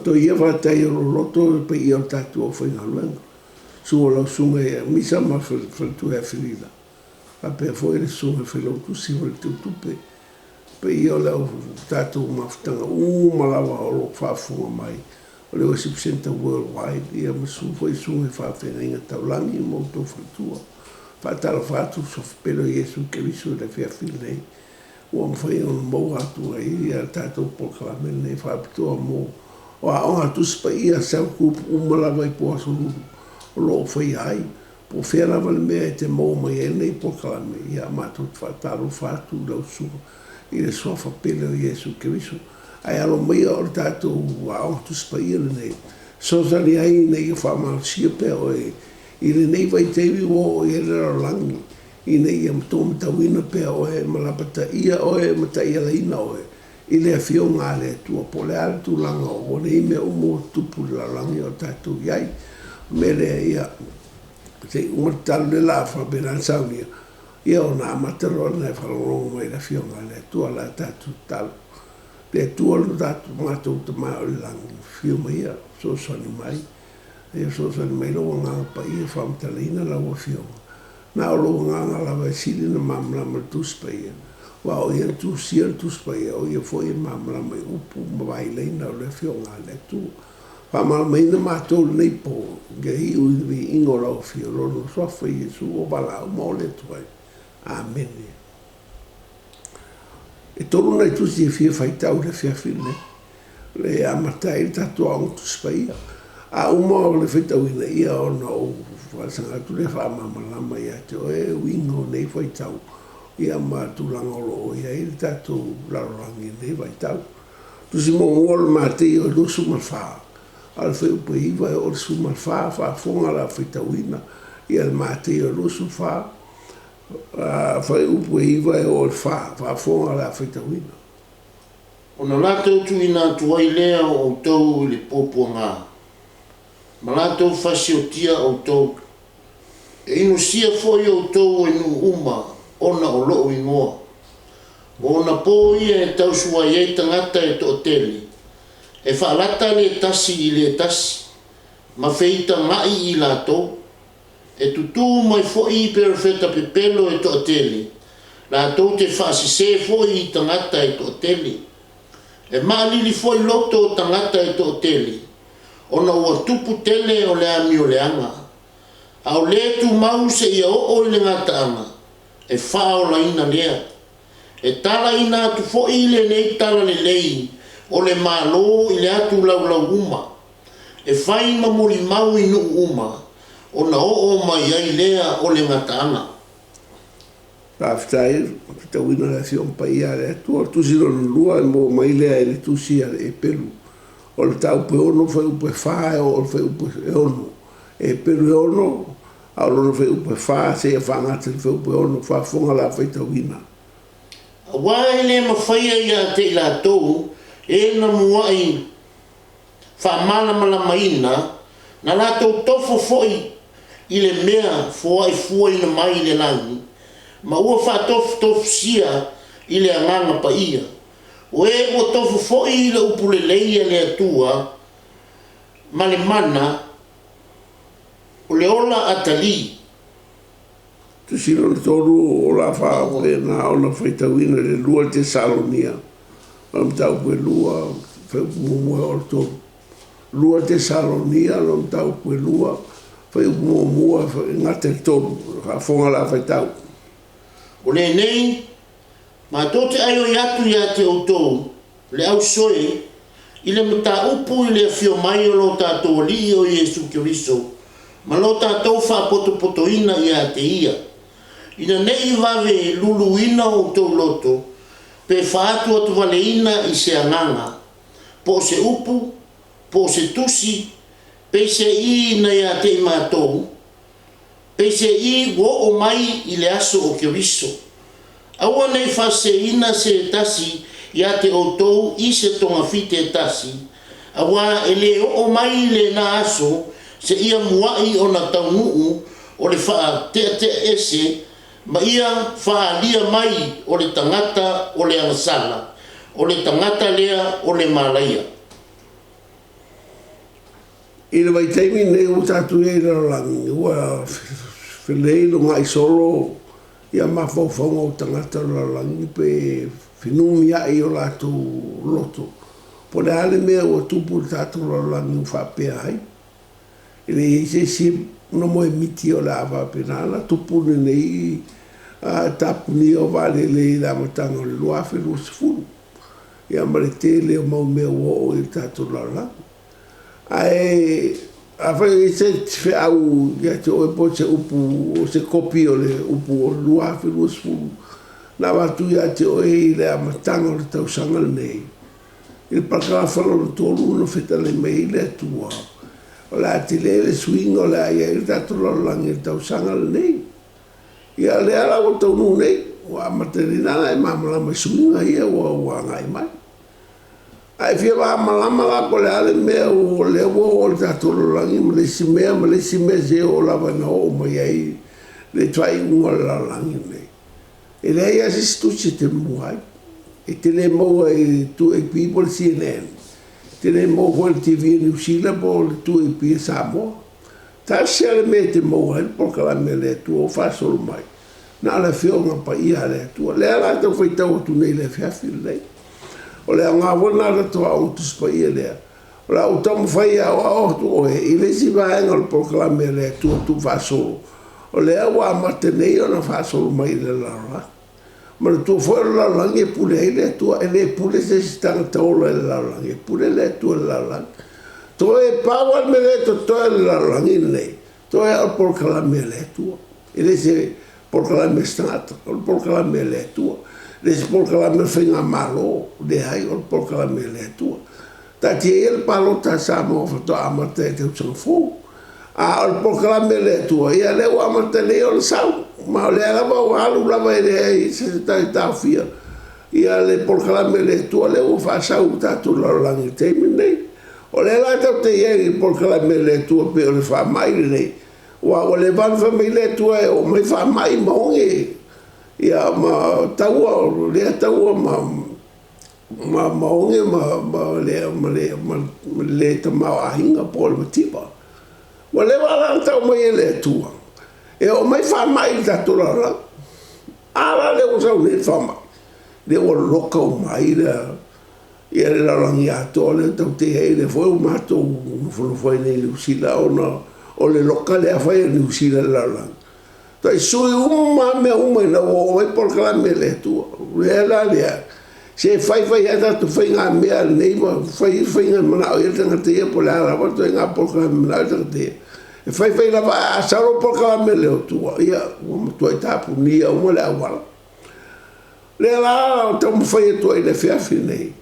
Taoto ia faafetai o lo loto le paia o le tatou aufaigaluega. Susu o lau susuga ia Misa ma faletua ia Filila, faapea foi le susuga i le Failautusi ma le Teutupe, paia o le au tatou mafutaga uma lava o lo o faafofoga mai o le Worship Centre Worldwide, ia ma susu foi susuga i faafeagaiga taulagi ma outou faletua. Faatalofa atu le Suafa Pele o Iesu Keriso i le afiafi lenei ua mafai ona maua atu ai ia tatou polokalame lenei faapitoa mo o aoga Tusi Paia cell group uma lava i po Aso Lulu o lo o faia ai. Po o fea lava le mea e te maua mai ai lenei polokalame, ia matou te faatalofa atu i lau susuga i le Suafa Pele o Iesu Keriso. Ae alo maia o le tatou aoga Tusi Paia lenei, fesoasoani ai ina ia faamalosia pea oe i lenei vaitaimi ua oo i ai le lalolagi, ina ia taumatauina pea oe ma lapataia oe ma taialaina oe i le Afioga a le Atua, po o le a le tulaga o nei mea uma ua tutupu i le lalolagi o tatou i ai. O le mea lea, ia, se i uma le tatalo lea o le a faapena ona saunia, ia ona amata loa lena e faalogologo mai i le Afioga a le Atua. O le a tatou tatalo. Le Atua lo tatou matou Tama o i le lagi, afio maia, fesoasoani mai. Ia fesoasoani mai lou Agaga Paia e faamatalaina lau Afioga. Na o lou Agaga lava e sili ona malamalama i le Tusi Paia, aua o Ia na tusia le Tusi Paia, o Ia foi e malamalama i upu ma vailaina o le Afioga a le Atua. Faamalamalamaina matou i lenei po, ia iu i le viiga o lau Afio, Lona Suafa Iesu ua valaau ma ole atu ai. Amene. E tolu nai tusi e fia faitau i le afiafi lenei. Le amata ai le tatou aoga Tusi Paia. A uma o le faitauina ia ona ou faasaga atu lea faamalamalama ia te oe uiga o nei faitau ia ma tulaga o lo o i ai le tatou lalolagi i lenei vaitau. Tusi muamua o le Mateio e 24, a o le fuaiupu e 9 e oo i le 14, faafofoga la faitauina ia le Mateio e 24, fuaiupu e 9 e oo i le 4, faafofoga la faitauina. Ona latou tuuina atu ai lea o outou i le puapuaga, ma latou fasiotia outou, e inusia foi outou e nuu uma ona o lou igoa. O ona po ia e tausuai ai tagata e toatele, e faalata le tasi i le tasi, ma feitagaʻi i latou. E tutū mai foi perofeta pepelo e toatele, latou te faasesē foi i tagata e toatele. E maʻalili foi loto o tagata e toatele, ona ua tupu tele o le amioleaga. A o lē tumau seia oo i le gataaga, e faaolaina lea. E talaina atu foi lenei talalelei o le Malo i le atu laulau uma, e fai ma molimau i nuu uma, ona oo mai ai lea o le gataaga. Faafetai, faitauina le Afioga Paia a le Atua. O le tusi lona lua e maua mai lea i le tusi a le Eperu. O le mataupu e 6 fuaiupu e 4 e oo i le fuaiupu e 6. Eperu e 6, a o lona fuaiupu e 4 seia faagata i le fuaiupu e 6. Faafofoga la faitauina. Aua e le mafaia ia te i latou e na muaʻi faamalamalamaina, na latou tofo foi i le mea foaifuaina mai i le lagi, ma ua faatofutofusia i le Agaga Paia. O e ua tofo foi i le upu lelei a le Atua ma le mana o le ola atalii. Tusi lona tolu o le a faapena ona faitauina i le lua Tesalonia, o le mataupu e lua, fuaiupu muamua e oo i le tolu. Lua Tesalonia, o le mataupu e lua, fuaiupu muamua e gata i le tolu. Faafofoga la faitau. O lenei, matou te aioi atu ia te outou, le ausoe, i le mataupu i le afio mai o lo tatou Alii o Iesu Keriso, ma lo tatou faapotopotoina ia te Ia, ina ne i vave luluina outou loto, pe faatuatuvaleina i se agaga, po o se upu, po o se tusi, peiseai ia te i matou, peiseai ua oo mai i le aso o Keriso. Aua ne i faaseseina se tasi ia te outou i se togafiti e tasi, auā e lē oo mai lenā aso seia muaʻi ona taunuu o le faateʻateʻa ese ma ia faaalia mai o le tagata o le agasala, o le tagata lea o le malaia. I le vaitaimi lenei ua tatou i ai i le lalolagi, ua felei luga'i solo ia mafaufauga o tagata o le lalolagi pe fenumia'i i o latou loto po o le a le mea ua tupu i le tatou lalolagi ua faapea ai. E le i i ai se isi na moemiti o le a faapena ona tupu lenei tapunia o vaalele i le amataga o le 2020, ia ma le tele o mau mea ua oo i le tatou lalolagi. Ae afai o i ai se feau ia te oe po o se upu, o se kopi o le upu o le 2020 na avatu ia te oe i le amataga o le tausaga lenei, i le parakalafa lona 3 na fetalai mai ai le Atua, o le a tele le suiga o le a i ai le tatou lalolagi i le tausaga lenei. Ia o lea la ua taunuu nei, ua amata nei la ona e malamalama i suiga ia ua agai mai. A e fia malamalama la po o le a le mea o lea ua oo i le tatou lalolagi ma le isi mea ma le isi mea seia oo lava ina oo mai ai le faaiuga o le lalolagi lenei, e leai lava se isi tusi e te maua ai. E te le maua i le 2AP po o le CNN, e te le maua foi i le TV a Niu Sila po o le 2AP a Samoa. Tasi lava le mea e te maua ai le polokalame a le Atua ua faasolo mai, na o le Afioga Paia a le Atua. Lea la e tau faitau atu nei i le afiafi lenei. O le aoga foi lena o le tatou Aoga Tusi Paia lea, o le a ou taumafai e aoao atu oe i le isi vaega o le polokalame a le Atua tuufaasolo, o lea ua amata nei ona faasolo mai i le lalolagi. Manatua foi o le lalolagi e pule ai le Atua, e le pule se isi tagata ola i le lalolagi, e pule le Atua i le lalolagi. Toe pau lava le mea lea e totoe o le lalolagi lenei, toe lava o le polokalame a le Atua. E le se polokalame a se tagata, o le polokalame a le Atua. E le se polokalame a le faigamalo, leai, o le polokalame a le Atua. Taatia ia le palota a Samoa faatoa amata i le tausaga fou. A o le polokalame a le Atua, ia lea ua amata nei ona sau, ma o lea lava ua alu lava e leai se isi e taofia ia le polokalame a le Atua lea ua faasau i le tatou lalolagi i le taimi lenei. O lea la tatou te i ai i le polokalame a le Atua pei o le faamai lenei, aua ua leva ona fai mai le Atua e oo mai faamai ma oge, ia ma taua, o lea taua ma ma oge ma le ma le tamaoaiga po o le mativa. Ua leva la ona tau mai e le Atua e oo mai faamai i le tatou lalolagi. A la lea ua sau nei le faamai, lea ua loka uma ai le ia le lalolagi atoa lea tatou te i ai, lea foi ua matou nofonofo ai nei i Niu Sila ona o le loka lea fai e Niu Sila i le lalolagi. Tai sui uma lava mea uma ina ua oo mai polokalame a le Atua. O le ala lea, se fai fai lava tatou faigamea lenei ma fai faiga e manao i ai le tagata ia po o le a lava le ituaiga polokalame e manao i ai le tagata ia. E fai fai lava ae a sau loa polokalame a le Atua, ia ua matuai tapunia uma le auala. O lea la taumafai atu ai i le afiafi lenei,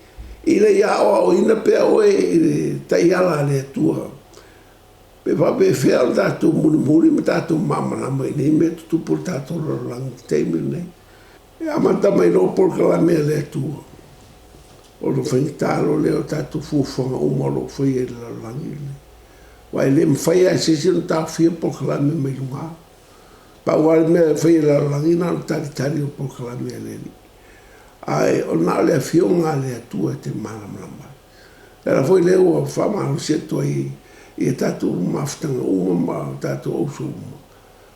ina ia aoaoina pea oe i le taiala a le Atua. Pe faapefea ona tatou mulimuli ma tatou malamalama i nei mea tutupu i le tatou lalolagi i le taimi lenei. E amata mai loa polokalame a le Atua, ona faigata loa lea o tatou fuafuaga uma o lo o faia i le lalolagi lenei. Aua e le mafai lava e se isi ona taofia polokalame mai luga. Pau lava le mea e fai e le lalolagi na o le talitali o polokalame a le Alii. Ae na o le Afioga a le Atua e te malamalama ai. O le ala foi lea ua faamalosi atu ai i a tatou mafutaga uma ma o tatou auso uma,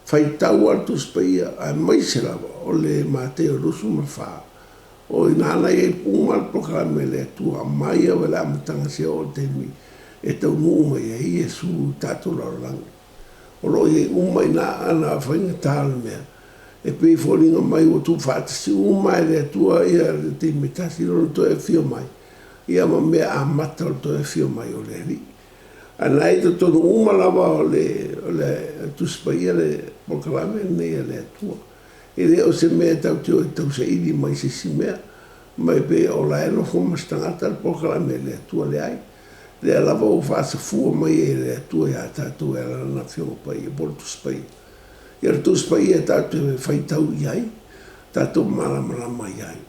faitau lava le Tusi Paia, aemaise lava o le Mateo 24, o i ina la i ai uma le polokalame a le Atua, mai lava i le amataga seia oo i le taimi e taunuu mai ai Iesu i tatou lalolagi. O lo o i ai uma i ina ana faigata o le mea, e pei e foliga mai ua tuufaatasi uma e le Atua ia le taimi e tasi Lona toe afio mai. Ia ma mea amata o le toe afio mai o le Alii. A na i totonu uma lava o le o le Tusi Paia le polokalame lenei a le Atua. E le o se mea e tatou te o e tausaili mai se isi mea, ma e pei o la e nofo ma se tagata le polokalame a le Atua. Leai. Lea lava ua faasafua mai e le Atua ia tatou e ala Lana Afioga Paia po o le Tusi Paia. Ia le Tusi Paia tatou te faitau i ai, tatou malamalama i ai.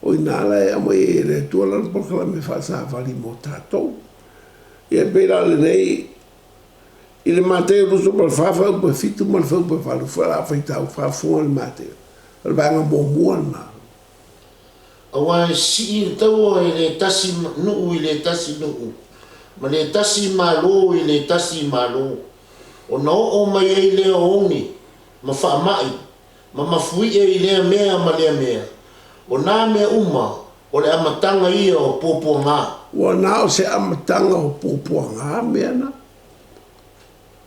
O i ina la e aumai ai e le Atua lana polokalame faasavali mo tatou. Ia e pei la o lenei, i le Mateo 24 fuaiupu e 7 ma le fuaiupu e 8, o le a faitau faafofoga le Mateo, o le vaega muamua lena. Aua e sii le taua i le tasi nuu i le tasi nuu, ma le tasi Malo i le tasi Malo, ona oo mai ai lea o oge ma faamai ma mafuie i lea mea ma lea mea, o nā mea uma o le amataga ia o puapuagā. Ua na o se amataga o puapuagā mea na.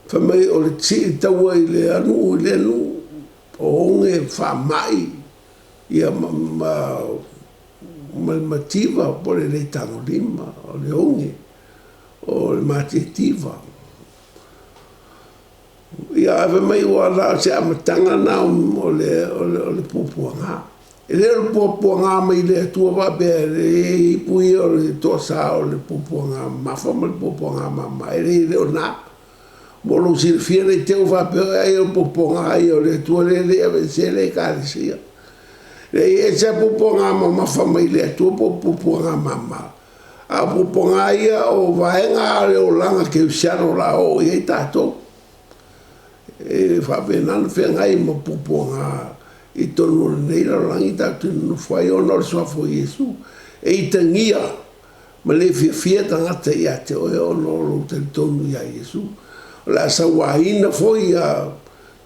Fai mai o le sii taua i lea nuu i lea nuu, o oge faamai ia ma le mativa po o le le tagolima, o le oge, o le matiativa. Ia ae fai mai ua na o se amataga na o le puapuaga. E le o le puapuaga mai le Atua faapea e i ai ipu ia o le toasa o le puapuaga mamafa ma le puapuaga mama, e le o na. Mo lou silafia ne i te i ua faapea oe ai o le puapuaga ia o le Atua lea e le i aveesea le Ekalesia. Leai, e ese lava puapuaga mamafa mai le Atua po o puapuaga mama. A o puapuaga ia o vaega o le olaga kerisiano o le a oo i ai tatou. E faapena ona feagai ma puapuaga i totonu o lenei lalolagi tatou te nonofo ai ona o le suafa o Iesu. E itagia ma le fiafia tagata ia te oe ona o lou talitonu ia Iesu. O le a sauaina foi ia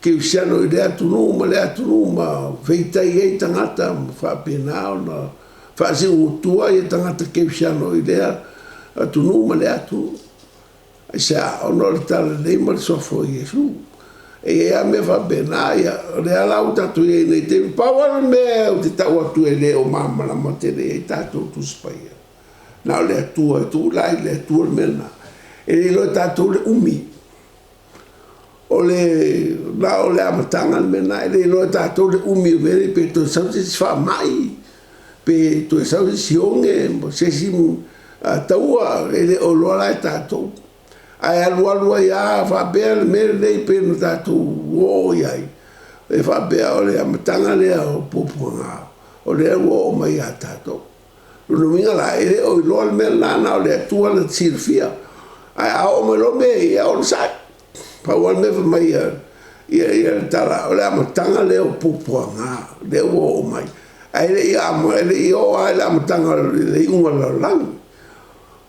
kerisiano i lea atunuu ma lea atunuu ma feitai ai tagata ma faapena ona faasiugutua ia tagata kerisiano i lea atunuu ma lea atunuu. Aisea? Ona o le talalelei ma le suafa o Iesu. E i ai lava mea faapena, ia, o lea la ua tatou i ai nei taimi. Pau lava le mea ou te tau atu e le o malamalama tele i ai tatou Tusi Paia, na o le Atua, e tuu la i le Atua le mea lena. E le iloa e tatou le umi o le, na o le amataga le mea lena, e le iloa e tatou le umi o mea nei, pe toe sau se isi faamai, pe toe sau se isi oge ma se isi taua, e le o iloa la e tatou. Ae alualu ai lava faapea le mea lenei pei ona tatou oo i ai, e faapea o le amataga lea o puapuaga, o lea ua oo mai ia tatou. O lona uiga la, e le o iloa le mea lena, na o le Atua na te silafia. Ae a oo mai loa mea ia, onosai. Pau lava le mea fai mai ia le tala, o le amataga lea o puapuaga, lea ua oo mai. Ae le i oo lava i le amataga o le iuga o le lalolagi.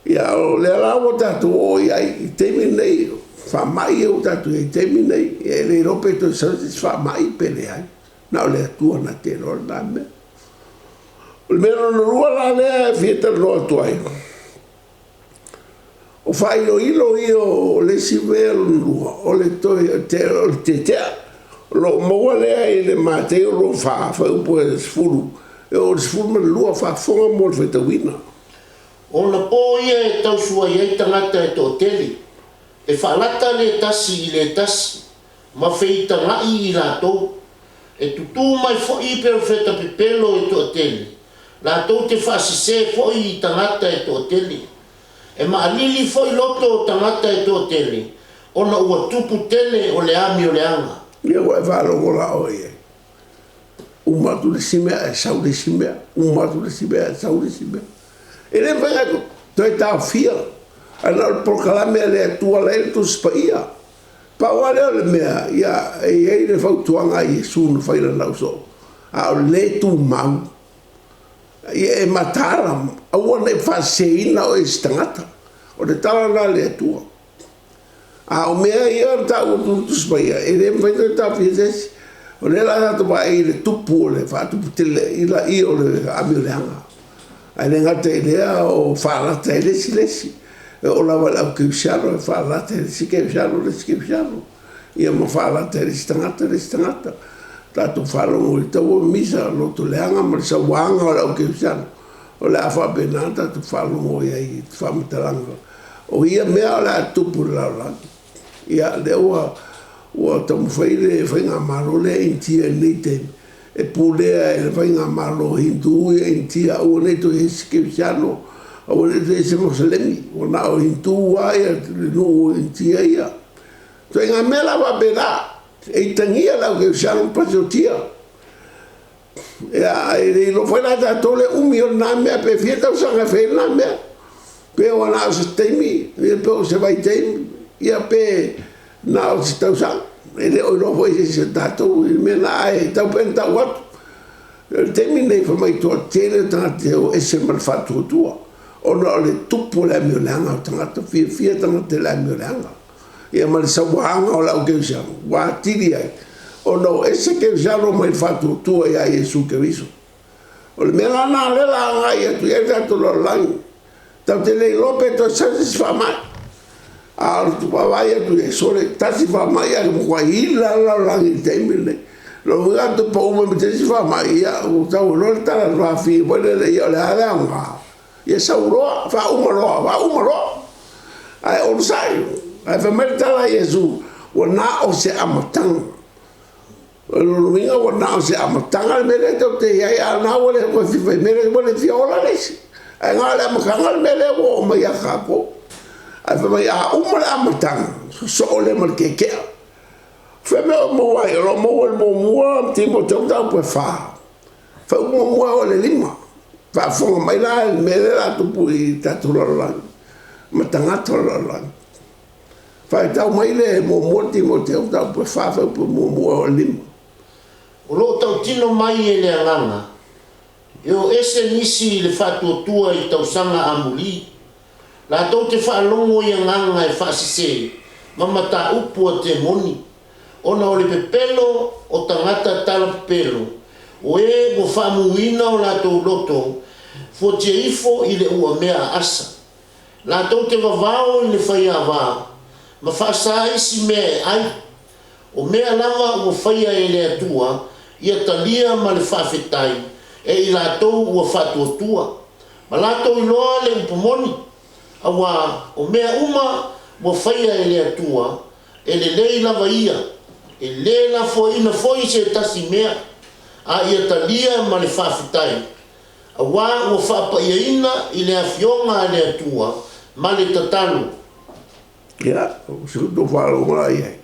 Ia, o lea la ua tatou oo i ai i le taimi lenei, faamai ia ua tatou i ai i le taimi lenei, e le iloa pe toe sau se isi faamai pe leai. Na o le Atua na te iloa lena mea. O le mea lona lua la lea e fia talanoa atu ai, o faailoilo ia o le isi mea lona lua, o le toe o le tetea. O lo o maua lea i le Mateo 24, fuaiupu e 10 e oo i le 12, faafofoga mo le faitauina. O ona po ia e tausuai ai tagata e toatele, e faalata le tasi i le tasi, ma feitagaʻi i latou. E tutū mai foi perofeta pepelo e toatele, latou te faasesē foi i tagata e toatele. E maʻalili foi loto o tagata e toatele, ona ua tupu tele o le amioleaga. Ia ua e faalogo la oe i ai. Uma atu le isi mea ae sau le isi mea, uma atu le isi mea ae sau le isi mea. E le mafai ona toe taofia, ae na o le polokalame a le Atua la e i ai le Tusi Paia. Pau lava lea o le mea, ia, e i ai le fautuaga a Iesu na fai i lana ausoo, a o le tumau, ia e mataala, aua ne i faaseseina oe e se tagata. O le tala lena a le Atua. A o mea ia na taua atu i le Tusi Paia, e le mafai ona toe taofia e se isi. O lea la tatou vaai i le tupu o le faatuputele o le amioleaga. Ae le gata i lea o faalata e le isi le isi. E oo lava i le au kerisiano e faalata e le isi kerisiano le isi kerisiano. Ia ma faalata e le isi tagata le isi tagata. Tatou faalogo i le taua misa, loto leaga ma le sauaga o le au kerisiano. O le a faapena ona tatou faalogo i ai i faamatalaga o ia mea o le a tupu i le lalolagi. Ia, lea ua ua taumafai le faigamalo lea Initia i lenei taimi e pulea e le faigamalo Hindu ia Initia aua ne i toe i ai se kerisiano, aua ne i toe i ai se Moselemi, ua na o Hindu lava ia le nuu o Initia ia. Ituaiga mea la faapena, e itagia le au kerisiano ma pasiotia. Ia, e le iloa foi la e tatou le umi o lena mea, pe fia tausaga e fai ai lena mea. Pe ua na o se taimi, ia pe o se vaitaimi, ia pe na o se tausaga. E le o iloa foi e se isi o tatou i le mea lena, ae tatau pea ona tau atu. O le taimi lenei, fai mai toatele tagata e o ese ma le faatuatua. Ona o le tupu o le amioleaga o tagata, fiafia tagata i le amioleaga. Ia ma le sauaga o le au kerisiano ua atili ai ona o ese kerisiano mai le faatuatua ia Iesu Keriso. O le mea la lena o lea o le a agai atu i ai le tatou lalolagi. Tatou te le iloa pe toe sau se isi faamai. A o le vaavaai atu i ai, sole, tasi faamai ae matuai ila lava le lalolagi i le taimi lenei. O lona uiga a toe pau mai ma se isi faamai, ia ua tau iloa le tala faafifi foi lele, ia o le a le aoga? Ia sau loa, faauma loa, faauma loa. Ae onosai, ae fai mai le tala a Iesu, ua na o se amataga. O lona uiga ua na o se amataga le mea lea tou te i ai, a o lena ua le toe fia faimea lea, ua le fia ola le isi. Ae na o le amataga le mea lea ua oo mai ia tatou. Ae fai mai a uma le amataga, sosoo lea ma le keke'a. O fea mea o maua ai? O lo o maua i le muamua Timoteo mataupu e fa. Faaupu muamua e oo i le lima. Faafofoga mai la i le mea lea o le a tupu i le tatou lalolagi ma tagata o le lalolagi. Faitau mai le muamua Timoteo mataupu e fa faaupu muamua e oo i le lima. O lo o tautino mai e le Agaga, e o ese nisi i le faatuatua i tausaga amuli, latou te faalogo i agaga e faasese ma mataupu a temoni, ona o le pepelo o tagata tala pepelo, o e ua faamuina o latou loto, fuatia ifo i le uamea aasa. Latou te vavao i le faiava ma faasa isi mea e ai. O mea lava ua faia e le Atua ia talia ma le faafetai e i latou ua faatuatua, ma latou iloa le upu moni, auā o mea uma ua faia e le Atua, e lelei lava ia, e lē lafoaiina foi se tasi mea, a ia talia ma le faafetai, auā ua faapaiaina i le Afioga a le Atua ma le tatalo. Ia, o si outou faalogo la i ai.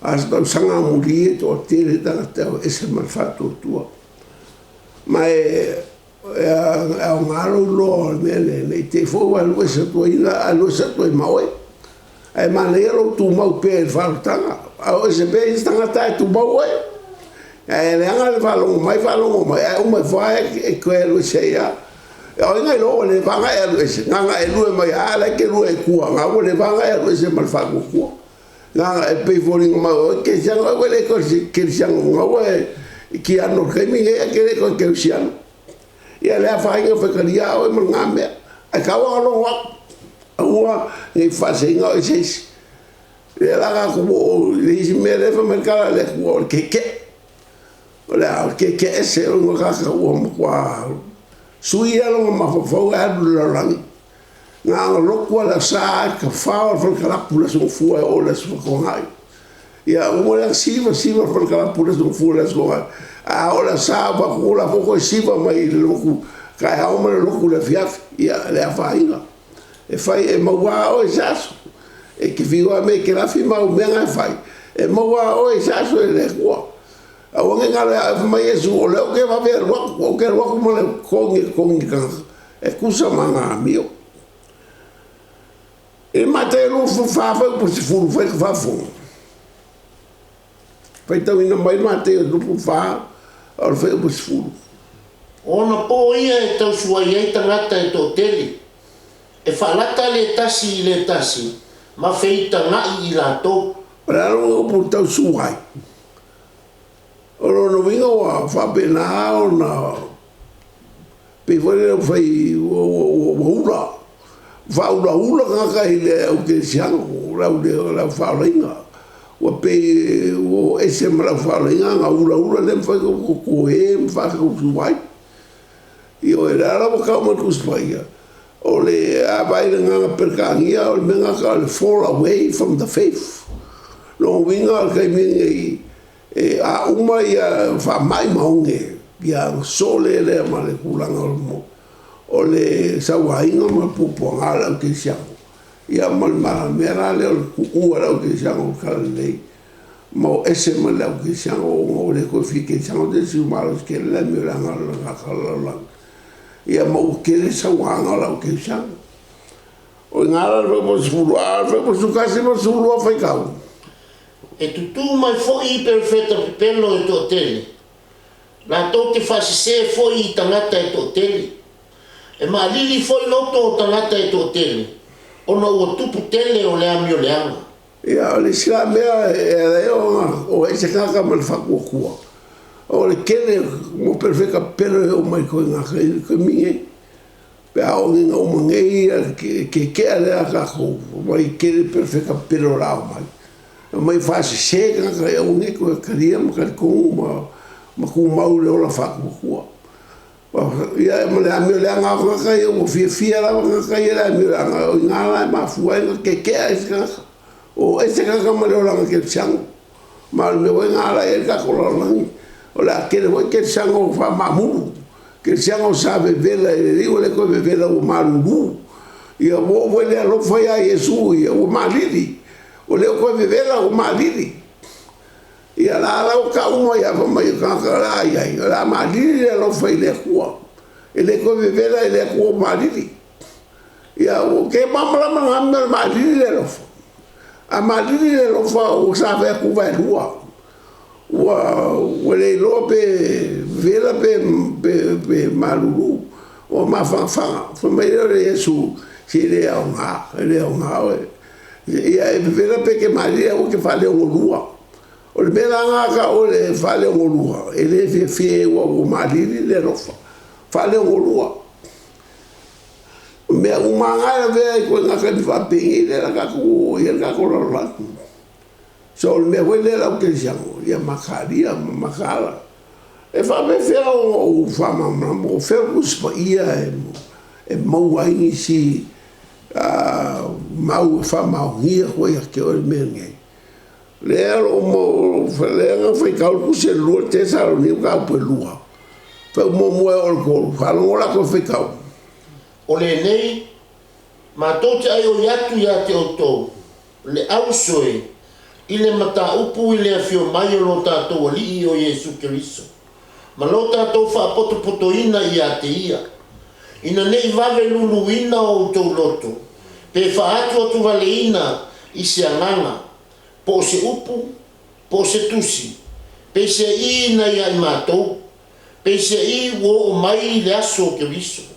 A se tausaga amuli e toatele tagata e o ese ma le faatuatua. Ma e aoga lou iloa o le mea lea, ne i te i foi ua alu ese atu ai, alu ese atu ai ma oe. Ae manaia lou tumau pea i le faaolataga. A o ese pea isi tagata ae tumau oe. Ae leaga le faalogo mai faalogo mai, ae uma ifo lava e toe alu ese ai lava. O ai na iloa ua leva ona e alu ese, na ona e lue mai lava, a o la e te lue i tua, na ua leva ona e alu ese ma le faatuatua. Na ona e pei e foliga mai o oe kerisiano, ae ua le toe kerisiano, na ua e tiano i le taimi lenei ae e te le toe kerisiano. Ia le afaina faitalia oe ma lena mea, ae taua ona logo atu, aua ne i faaseseina oe e se isi. Lea la tatou oo i le isi mea lea e fai mai le tala a le Atua o le keke'e. O le a? O le keke'e ese o le tagata ua matua sui lava lona mafaufau ae alu i le lalolagi. Na ona lotu lava i le Aso Sa ae tafao i le fale kalapu i le Aso Gafua e oo i le Aso Fatuanai. Ia uma lea ona siva siva le fale kalapu i le Aso Gafua i le Aso Toonai, ae a oo i le Aso Sa ua faatu o la foi ua toe siva mai i le lotu taeao ma le lotu i le afiafi. Ia le afaina. E fai e maua lava oe i se aso. E te fiu lava e mekelafi ma au mea na e fai, e maua lava oe i se aso e le Atua. Aua ne i galo ia oe, fai mai Iesu, o lea ou te vave alu atu, ou te alu atu ma le totogi e totogi i le tagata, e tusa ma ana amio. I le Mataio 24 fuaiupu 10, fai le faafofoga. Faitauina mai Mataio 24 o le fuaiupu 10. O ona po ia e tausuai ai tagata e toatele, e faalata le tasi i le tasi ma feitagaʻi i latou. O le a lona upu tausuai? O lona uiga ua faapena ona pei foi lele ua fai ua ula, faaulaula tagata i le au kerisiano, le au faaolaina. Ua pei ua o ese ma le au faaolaina ona ulaula lea ma fai ua totoe ma faatausuai. Ioe, o lea la ua tau mai le Tusi Paia, o le a vaai i le agaga Peretania, o le mea lena e tau o le fall away from the faith. O lona uiga o le taimi lenei, e a uma ia faamai ma oge, ia ona sole lea ma le tulaga o le sauaina ma le puapuaga o le au kerisiano. Ia ma le mea la lea o le tuua o le au kerisiano o le talalelei ma o ese mai le au kerisiano ona ua le toe fia kerisiano se isi ua malosi tele le amio leaga o le lalolagi. Ia ma ua tele sauaga o le au kerisiano. O i ina la le fuaiupu 10, a o le fuaiupu 11 ma le 12 faitau. E tutū mai foi i perofeta pepelo e toatele, latou te faasesē foi i tagata e toatele. E maalili foi loto o tagata e toatele, ona ua tupu tele o le amio leaga. Ia, o le isi la mea e ala ai ona o ese tagata ma le faatuatua, o le tele mo perofeta pepelo e oo mai i koina taimi nei. Pe a oo nei ina uma nei le keke'a lea a tatou, fai mai tele perofeta pepelo o le a oo mai. Omai e faasese tagata ia aua ne i toe talia ma talitonu ma tumau i le ola faatuatua. Ia ma le amio leaga lava o tagata ia, ua fiafia lava tagata ia i le amio leaga, o i ina la e mafua ai ona keke'a isi tagata. O ese tagata ma le olaga kerisiano. Ma o le mea foi lena o la e i ai le tatou lalolagi, o le a tele foi kerisiano faamaamulu, kerisiano sa vevela i le Alii ua le toe vevela ua malulu. Ia ua oo foi i le alofa ia Iesu ia, ua maalili, ua le o toe vevela ua maalili. Ia la la ua tau mai lava fai mai o tagata o le a i ai, o le a maalili le alofa i le Atua. E le toe vevela i le Atua ua maalili. Ia ou te malamalama i lena mea o le maalili le alofa. A maalili le alofa ua sa fai atu vaelua, ua le iloa pe vevela pe malulu, ua mafanafana. Fai mai lea o Iesu, se e le aoga, e le aoga oe. Ia e vevela pe e te maalili ae aua e te faaleogoluа. O le mea la lena a taua o le faaleogolua, e le fiafia i ai aua ua maalili le alofa. Faaleogolua. O mea uma lava na e lavea i ituaiga taimi faapenei lea o le a tatou oo i ai le tatou lalolagi. So o le mea foi lea le au kerisiano, ia mataalia ma mataala. E faapefea ona ou faamalamalama, o fea le Tusi Paia e maua ai nisi mau e faamaonia atu ai ia te oe le mea lenei? Lea lea na faitau le tusi a le 2 Tesalonika mataupu e 2, faitau muamua e oo i le 3, faalogo la toe faitau. O lenei, matou te aioi atu ia te outou, le auso e, i le mataupu i le afio mai o lo tatou Alii o Iesu Keriso, ma lo tatou faapotopotoina ia te Ia, ina ne i vave luluina o outou loto, pe faaatuatuvaleina i se agaga, po o se upu, po o se tusi, peiseaiina ia i matou, peiseai ua oo mai le aso o Keriso.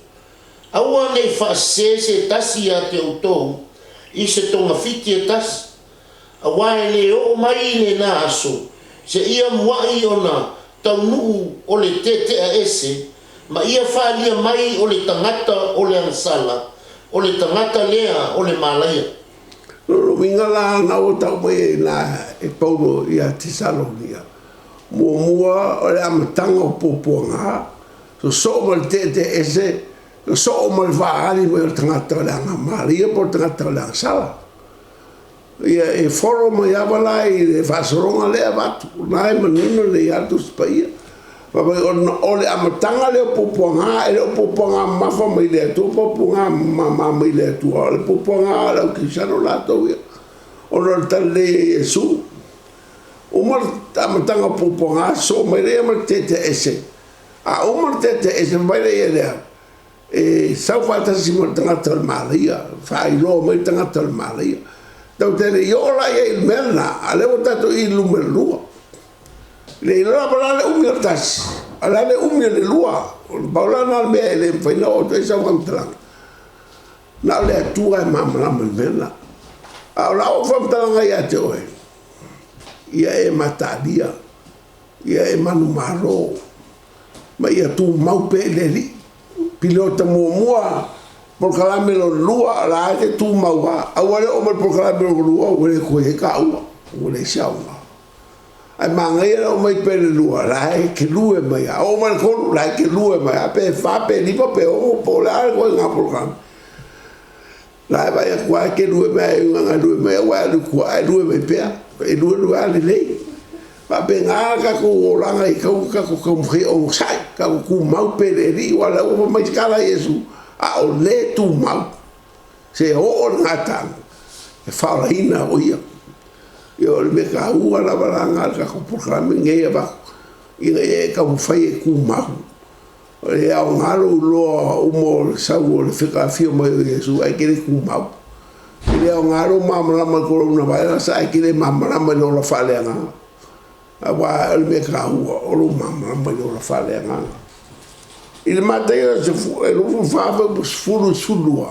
Aua ne i faasese se tasi ia te outou i se togafiti e tasi, aua e le oo mai i lena aso seia muaʻi ona taunuu o le tetea ese ma ia faaalia mai o le tagata o le agasala, o le tagata lea o le malaia. O lona uiga la na ua tau mai ai i ina e Paulo ia Tesalonia, muamua o le amataga o puapuaga, sosoo ma le teetee ese, sosoo ma le faaali mai o le tagata o le agamalie po o le tagata o le agasala. Ia e follow mai lava la i le faasologa lea e avatu, o lena e manino lelei lava le Tusi Paia. Fai mai o le amataga lea o puapuaga, e le o puapuaga mamafa mai le Atua, puapuaga mama mai le Atua, o le puapuaga a le au kerisiano latou ia, ona o le talalelei e Iesu. Uma le amataga o puapuaga sosoo mai lea ma le teetee ese. A uma le teetee ese, fai mai lea, e sau faatasi ma le tagata o le malaia, faailoa mai le tagata o le malaia. Tatou te le i oo la i ai i le mea lena, a o lea ua tatou i i le numera 2. E le iloa po o le a le umi o le tasi, a o le a le umi o le 2. Pau la lena o le mea e le mafai ona oo atu ai sau faamatalaga. Na o le Atua e malamalama i le mea lena. A o lau faamatalaga ia te oe, ia e mataalia, ia e manumalo, ma ia tumau pea i le Alii. Piliota muamua, polokalame lona lua, o la e te tumau lava. Aua le oo mai i le polokalame lona lua ua le toe i ai taua, ua leai se aoga. Ae manaia le oo mai pea i le 2, la e kelue mai lava. Oo mai i le 3, la e kelue mai lava, pe 4 pe 5 pe 6 po o le a le ituaiga polokalame. La e vaai atu lava e te lue mai e ui lava ina lue mai aua e alu i tua, ae lue mai pea. E lue lue lava lelei. Faapena le tatou olaga i tau ina tatou taumafai e onosai, tatou tumau pea i le Alii, aua o la ua fai mai se tala a Iesu, a o le tumau, seia oo i le gataaga, e faaolaina o ia. Ia o le mea taua lava la lena o le tatou polokalame lenei e avatu, ina ia e taumafai e tumau. E aoga lou iloa uma o le sau o le afio mai o Iesu ae e te le tumau. E le aoga lou malamalama i le coronavirus ae e te le malamalama i le ola faaleagaga. Aua o le mea taua o lou malamalama i le ola faaleagaga. I le Mataio e 24 fuaiupu 10 i 12.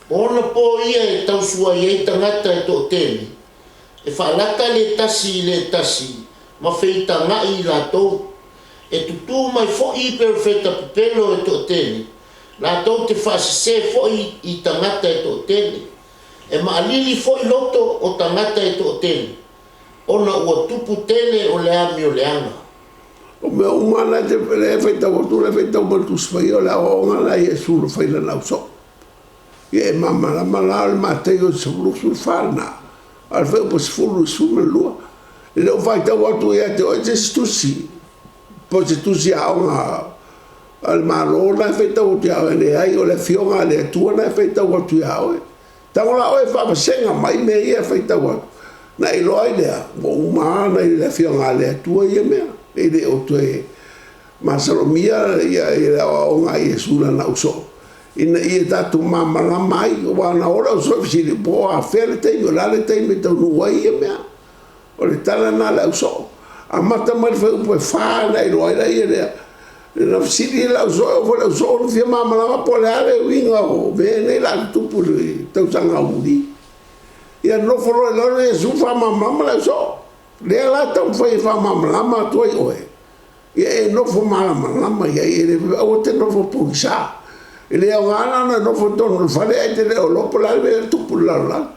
O ona po ia e tausuai ai tagata e toatele, e faalata le tasi i le tasi ma feitagaʻi i latou. E tutū mai foʻi perofeta pepelo e toatele, latou te faasesē foʻi i tagata e toatele. E maʻalili foʻi loto o tagata e toatele, ona ua tupu tele o le amio leaga. O mea uma lava na e te lea e faitau atu, lea e faitau mai le Tusi Paia, o le aoaoga lena a Iesu na fai i Lana ausoo. Ia e malamalama la o le Mataio 14 lena, a o le fuaiupu 10 i le 12. E le o faitau atu ia te oe se isi tusi, po o se tusi aoga a le Malo lena e faitau atu ia oe, leai, o le Afioga a le Atua lena e faitau atu ia oe. Tago la oe e faavasega mai mea ia e faitau atu, na e iloa ai lea, ua uma lava ona i le Afioga a le Atua ia mea, e le o toe masalomia le aoaoga a Iesu i lana ausoo, ina ia tatou malamalama ai, aua na o le ausoo e fesili, po o afea le taimi, o le a le taimi e taunuu ai ia mea. O le tala lena a le ausoo. Amata mai le fuaiupu e fa ona e iloa ai laia lea. Na fesili le ausoo, e oo foi i le ausoo na fia malamalama po o le a le uiga o mea nei o le a tutupu i le tausaga auiliili. Ia nofo loa i lalo Iesu faamalamalama le ausoo. Lea la e taumafai e faamalamalama atu ai oe, ia e nofo malamalama i ai, e le aua e te nofo pogisa. E le aoga la ona e nofo i totonu o le fale ae te le o iloa po o le a le mea e tupu i le lalolagi.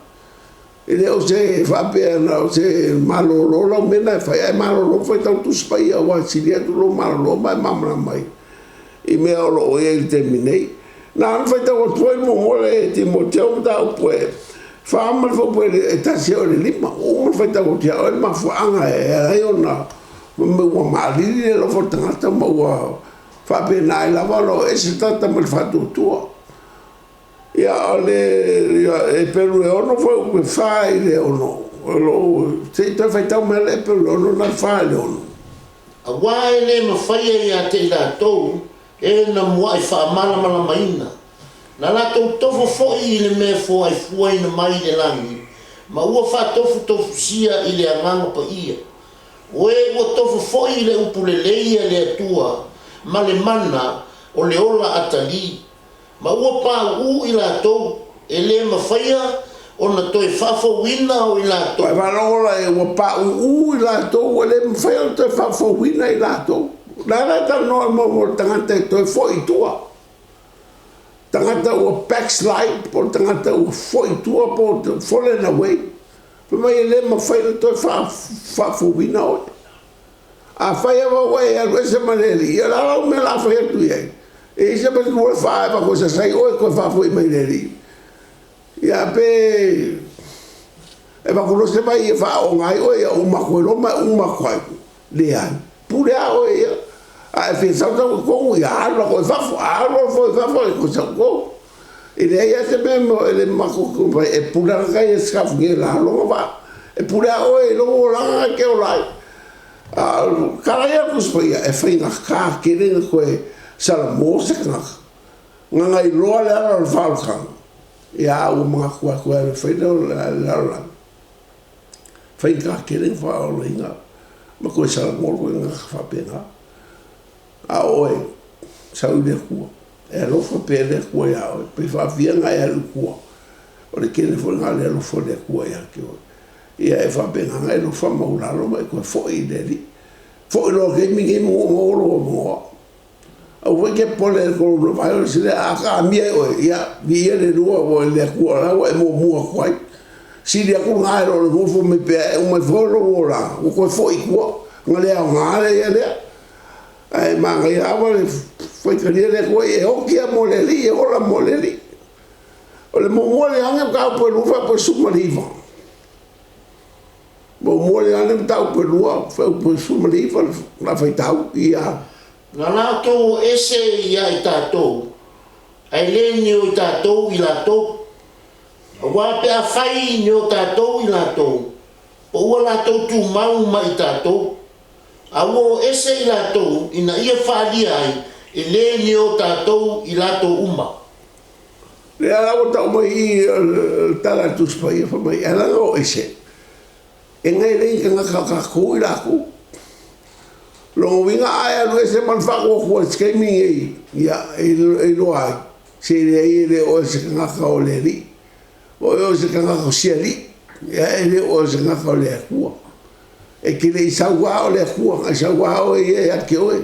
E le o se faapea na o se malolo lau mea na e fai, ae malolo ma faitau Tusi Paia aua e sili atu lou malolo ma e malamalama ai i mea o lo o i ai i le taimi nei. Na ona faitau atu foi muamua le Timoteo mataupu e fa ma le fuaiupu e 1 e oo i le 5. Ua uma ona faitau atu ia oe le mafuaaga e ala ai ona ua maalili le alofa o le tagata ma ua faapena ai lava ona o ese tagata mai le faatuatua. Ia, o le Eperu e 6 fuaiupu e 4 i le 6, o lo o, se i toe faitau mai le Eperu e 6 na le 4 i le 6. Auā e lē mafaia ia te i latou e na muaʻi faamalamalamaina, na latou tofo foʻi i le mea foaifuaina mai i le lagi, ma ua faatofutofusia i le Agaga Paia. O e ua tofo foʻi i le upu lelei a le Atua ma le mana o le ola atalī, Ma ua pauu i latou, e lē mafaia ona toe faafouina o i latou. Ua e faalogo la i ai, ua pauu i latou, ua le mafai ona toe faafouina i latou. O la e talanoa mo le tagata e toe foi i tua. Tagata ua backslide, po o le tagata ua foi i tua, po o fallen away. Fai mai e le mafai ona toe faafouina oe. Afai lava ua e alu ese ma le Alii, ia o le a lau mea o le a fai atu i ai? E i ai se mea ua e sasai oe e toe faafoi mai i le Alii? Ia pe e avatu loa se vai e faaoga ai oe, ia uma atu ai loa ma e uma atu ai. Leai, pule lava oe ia. A e fia sau sau i totonu, ia alu latou i fafo. A alu latou i fafo, e toe sau i totonu. E leai lava se mea e le matou te e pule lava ia sikafugia i laloga vaa. E pule lava oe i lou olaga e te ola ai. A o le tala ia a le Tusi Paia, e faigata tele ona toe salamo se tagata. Na iloa le ala o le faaolataga, ia a ua manatu lava e toe alu e fai le lalolagi. Faigata tele ona faaolaina ma toe salamo le tagata faapena. A o oe, sau i le Atua, e alofa pea le Atua iā oe, pe faafia ona e alu i tua, o le tele foi lena o le alofa o le Atua ia te oe. Ia e faapena ona e alofa maualalo ma e toe foi i le Alii. Foi loa i le taimi lenei ma ua maua lou avanoa. Aua foi e te popole i le coronavirus lea, a amia e oe, ia, viia le Atua le Atua o la ua e muamua atu ai. Sili atu lena i lo le nofo mai pea e uma ai foi lou olaga, ua toe foi i tua, ona le aoga lea ia lea. Ae manaia lava le faitalia le Atua e oti lava mo le Alii, e ola mo le Alii. O le muamua le ane mataupu e lua faapea 19. Muamua le ane mataupu e lua faapea 19 la faitau ia. Na latou o ese ia i tatou, ae le ni o i tatou i latou. Auā pe afai ni o tatou i latou, po ua latou tumau ma i tatou. A ua o ese i latou ina ia faaalia ai e lē ni o tatou i latou uma. Lea la ua tau mai i i le tala a le Tusi Paia fai mai, e ala ona o ese, e na e le i tagata o tatou i latou. Lona uiga a e alu ese ma le faatuatua i se taimi lenei, ia, e iloa ai, se leai e le o oe o se tagata o le Alii. O oe o se tagata o si alii, ae le o oe o se tagata o le Atua. E te le i sau lava o le Atua, na e sau lava oe ia ia te oe.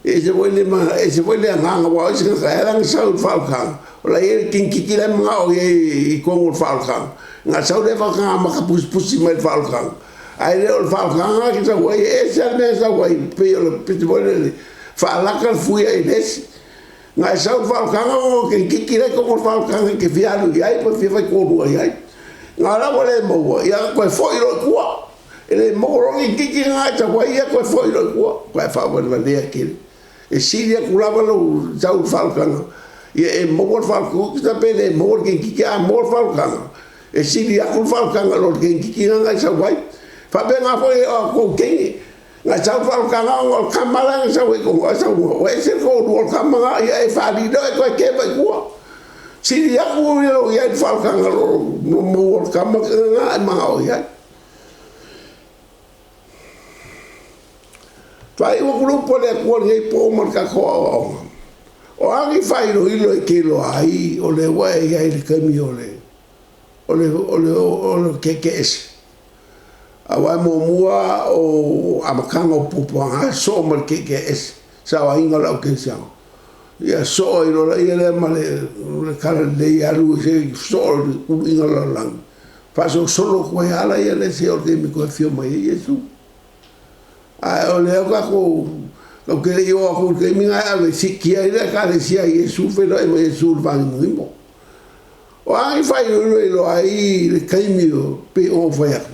E ese foi le ese foi le agaga, aua o isi tagata e ala ona sau i le faaolataga, o la e i ai le tinikitii la e manao i ai i totonu o le faaolataga, ona sau lea faatoa amata pusipusi mai i le faaolataga, ae le o le faaolataga lena e te sau ai, e ese lava le mea e sau ai, e pei o le pito foi lele, faalata le fuia i le esi. Na e sau i le faaolataga ona o le tinikitii la e i totonu o le faaolataga e te fia alu i ai ma fia faitolua i ai. Na la ua le maua, ia ona toe foi loa i tua. E le maua loa le tinikitii lena e sau ai, ia toe foi loa i tua. Matua faavalevalea tele. E sili atu lava lou sau i le faaolataga, ia e maua le faaolataga, pe le maua le tinikitii, ae a maua le faaolataga, e sili atu le faaolataga i lo le tinikitii lena na e sau ai. E faapena foi i a outou teine, na e sau i le faaolataga ona o le tama la na sau ai i totonu, ae sau ua ese le toalua o le tama lena, ia e faalii loa e toe keva i tua. Sili atu lou i ai i le faaolataga i lo le maua o le tama lena e manao i ai. Faaiu atu le upu a le Atua i lenei po ma le tatou aoaoga, o a ni faailoilo e te iloa ai o lea ua e i ai i le taimi o le o le o le o le kekeese. Aua e muamua o amataga o puapuaga soo ma le kekeese, saoaiga o le aukerisiano. Ia soo ai loa ia lea ma le talalelei e alu se i soo i le uluiga o le lalolagi, faasolosolo atu ai lava la lea seia oo i le taimi e toe afio mai ai Iesu. Ae o lea ua tatou tatou te le i oo atu i le taimi lena e ave e siitia ai le Ekalesia a Iesu feiloai ma Iesu i le vanimonimo. O a ni faailoilo e iloa ai le taimi o pei ona ou fai atu,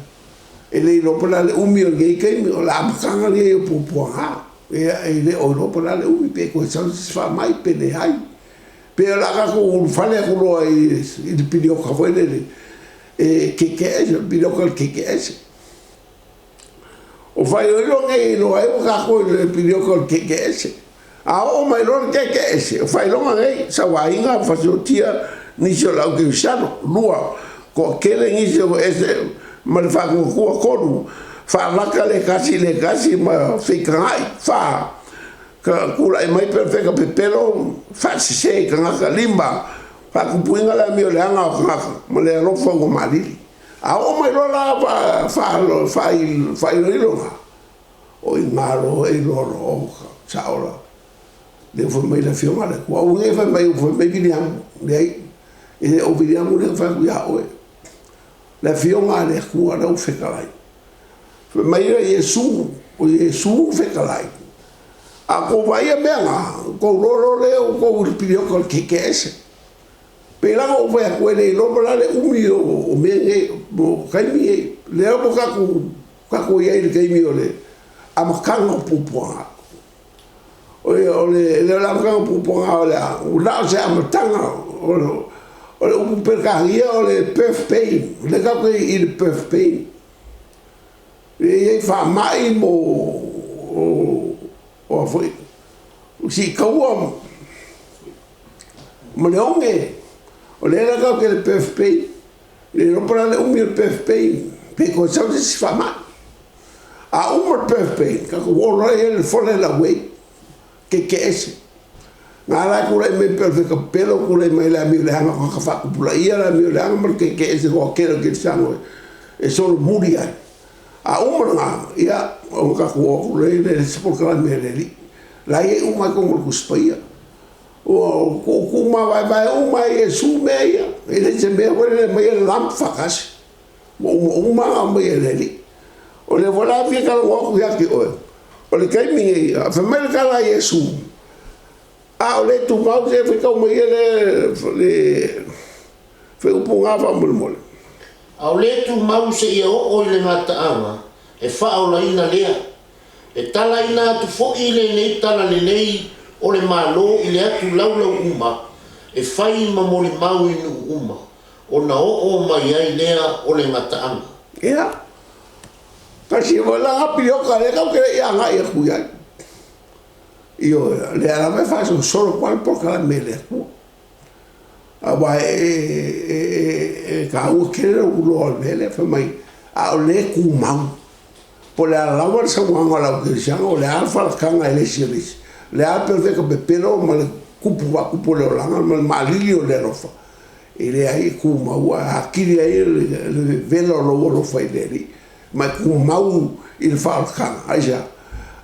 e le iloa po o le a le umi o lenei taimi, o le amataga lenei o puapuaga. E le o iloa po o le a le umi, pe toe sau se isi faamai pe leai. Pe o le a tatou ulufale atu loa i le piliota foi lele e kekeese, o le piliota o le kekeese. O faailoilo nei e iloa ai ua tatou i le piliota o le kekeese. A oo mai loa le kekeese, o faailoga nei, sauaina ma fasiotia nisi o le aukerisiano. Lua, toatele nisi o ese ma le faatuatua. Tolu, faalaka le tasi i le tasi ma feitagai. Fa, tulai mai perofeta pepelo, faasese i tagata. Lima, faatupuina le amio leaga o tagata ma le alofa ua maalili. A oo mai loa la faailoilo na, o i ina loa e iloa loa, o, sao la, lea ua fai mai le Afioga a le Atua. Aua ne i fai mai ua fai mai Viliamu. Leai, e le o Viliamu lea na fai atu ia oe. Le Afioga a le Atua lea ua fetalai. Fai mai ia Iesu, o Iesu ua fetalai. A outou vaaia mea na, outou iloa loa lea ua outou i le piliota o le kekeese. Pei la ona ou fai atu, e le iloa po o le a le umi o mea nei, o taimi nei. Lea ua tatou, tatou i ai i le taimi o le amataga o puapuaga. O le, o le, le amataga o puapuaga o le a? Ua na o se amataga o le, o le upu Peretania o le birth pain. O lea tatou te i le birth pain. E i ai faamai mo o a foi, o siitaua ma le oge. O lea la tatou te i le birth pain. Le iloa po o le a le umi o le birth pain, pe toe sau se isi faamai. A uma le birth pain, tatou oo loa i le fallen away, kekeese. Na ala e tulai mai pei o le fekapelo, tulai mai le amio leaga o tagata faatupulaia, le amio leaga ma le kekeese toatele o kerisiano e solomuli ai. A uma lena, ia, ona tatou oo atu loa lea i le isi polokalame a le Alii. La e i ai uma lava i totonu o le Tusi Paia. Ua tuutuumavaevae uma e Iesu mea ia. E le se mea foi lele e aumai lump faatasi. Ua uma uma ona aumai e le Alii. O lea foi la e fia talanoa atu ia te oe, o le taimi lenei, fai mai le tala a Iesu, a o le tumau se faitau mai ia le fuaiupu lena faamolemole. A o le tumau seia oo i le gataaga, e faaolaina lea. E talaina atu foi lenei talalelei o le Malo i le atu laulau uma, e fai ma molimau i nuu uma, ona oo mai ai lea o le gataaga. Ia, tasi foi la na piliota lea tatou te le i agai atu i ai. Ioe, o lea lava e faasolosolo atu lava le polokalame a le Atua. Aua e taua tele lou iloa o le mea lea, fai mai, a o lea e tumau. Po o le a lava le sauaga o le au kerisiano, o le a le falakaga e le isi e le isi, o le a le perofeta pepelo ma le tupu faakupu o le olaga ma le maalili o le alofa, e leai e tumau lava, e atili ai le vevela o lou alofa i le Alii ma e tumau i le faaolataga. Aisea?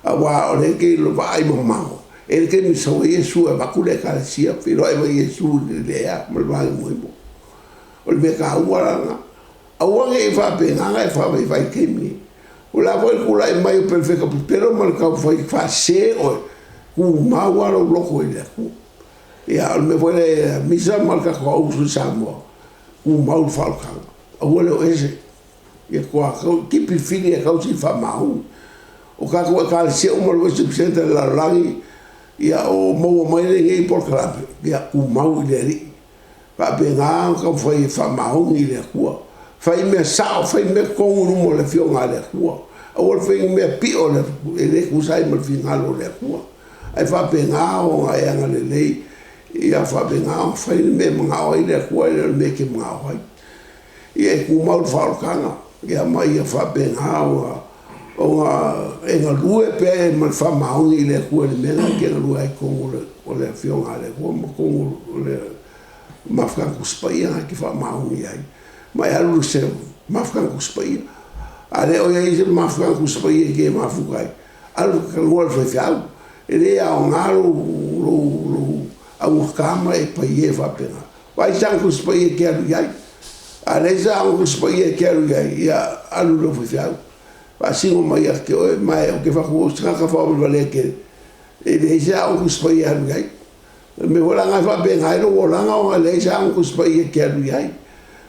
Aua o lea e te vaai mamao, e i ai le taimi e sau ai Iesu e avatu le Ekalesia, feiloai ma Iesu i le ea ma le vanimonimo. O le mea taua la lena. Aua ne i faapena ona e faavaivai i le taimi lenei. O le a foi le tulai mai o perofeta pepelo ma le taumafai e faasese oe, tumau lava lou loto i le Atua. Ia, o le mea foi lea i Misa ma le tatou auuso i Samoa, tumau le faaolataga, aua le o ese. Ia tipi le fili ae tausi le faamaoni. O tatou Ekalesia uma o le worship centre i le lalolagi, ia o maua mai lenei polokalame, ia tumau i le Alii. Faapena ona taumafai e faamaoni i le Atua. Fai mea sao, fai mea tonu i luma o le Afioga a le Atua. Aua le faia ni mea pio e le tusa ai ma le finagalo o le Atua. Ae faapena ona e agalelei ia faapena ona fai le mea e manao ai le Atua e le o le mea e te manao ai. Ia e tumau i le faaolataga ma ia faapena ona e galue pea ma le faamaoni i le Atua i le mea lena e te galue ai i totonu o le Afioga a le Atua ma totonu o le Mafutaga Tusi Paia lena e te faamaoni ai. Ma e alu i se Mafutaga Tusi Paia. A le o i ai se Mafutaga Tusi Paia e te mafuta ai, alu e te talanoa i le faifeau. E le aoga lou augata ma e paie faapena. Vaai se Aoga Tusi Paia e te alu i ai. A leai se Aoga Tusi Paia e te alu i ai, ia alu i lou faifeau. Faasino mai ia te oe, ma ou te fai atu o se tagata faavalevalea tele, e leai se Aoga Tusi Paia e alu i ai. O le mea foi la lena e faapena ai lou olaga ona e leai se Aoga Tusi Paia e te alu i ai.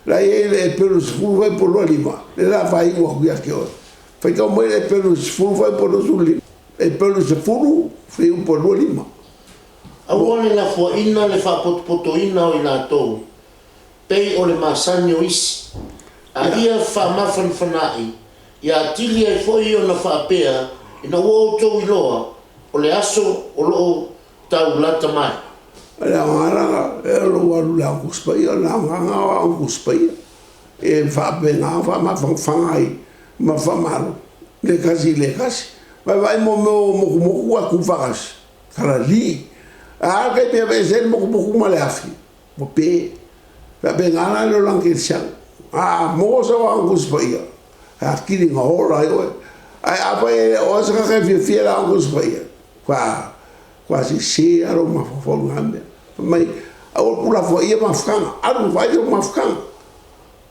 O la e i ai le Eperu 10 fuaiupu 25, lea o le a faaiu atu ia te oe. Faitau mai le Eperu 10 fuaiupu 25. Eperu 10 fuaiupu 25. Aua le lafuaina le faapotopotoina o i latou, pei o le masani o isi, a ia faamafanafana'i, ia atili ai foi ona faapea ina ua outou iloa o le aso o lo o tau lata mai. O le aoga la o lou alu i le Aoga Tusi Paia, o le aoga lena o Aoga Tusi Paia, e faapena ona faamafanafana ai ma faamalo le tasi i le tasi. Vaevae mo mea o motumotu ae tu faatasi, talalii. A le taimi e aveese ai le motumotu ma le afi, ua pe. Faapena la le olaga kerisiano. A maua sau Aoga Tusi Paia, e atili ona ola ai oe. Ae afai e le o oe se tagata e fiafia i le Aoga Tusi Paia, ua sese lava lou mafaufau i lena mea. Fai mai, aua le tuulafoaia mafutaga, alu e vaai sau mafutaga.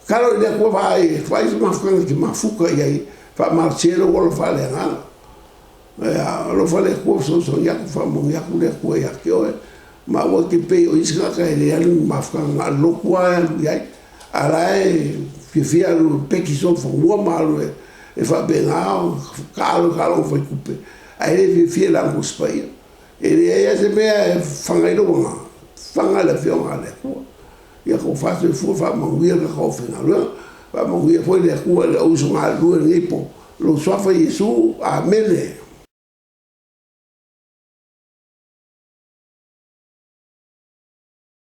Tatalo i le Atua vaai se mafutaga e te mafuta i ai, faamalosia ai lou ola faaleagaga. Ia alofa le Atua fesoasoani atu, faamanuia atu le Atua ia te oe. Ma aua e te pei o isi tagata e le alu i ni mafutaga, na o le lotu lava e alu i ai. A o la e fiafia alu e peki solofanua ma alu e faapena ona taalo i taaloga fai tupe, ae le fiafia i le Aoga Tusi Paia. E leai lava se mea e fafaga ai lou agaga, e fafaga e le Afioga a le Atua. Ia tofa soifua faamanuia le tatou aufaigaluega. Faamanuia foi le Atua i le auuso galulue i lenei po. I lou Suafa Iesu. Amene.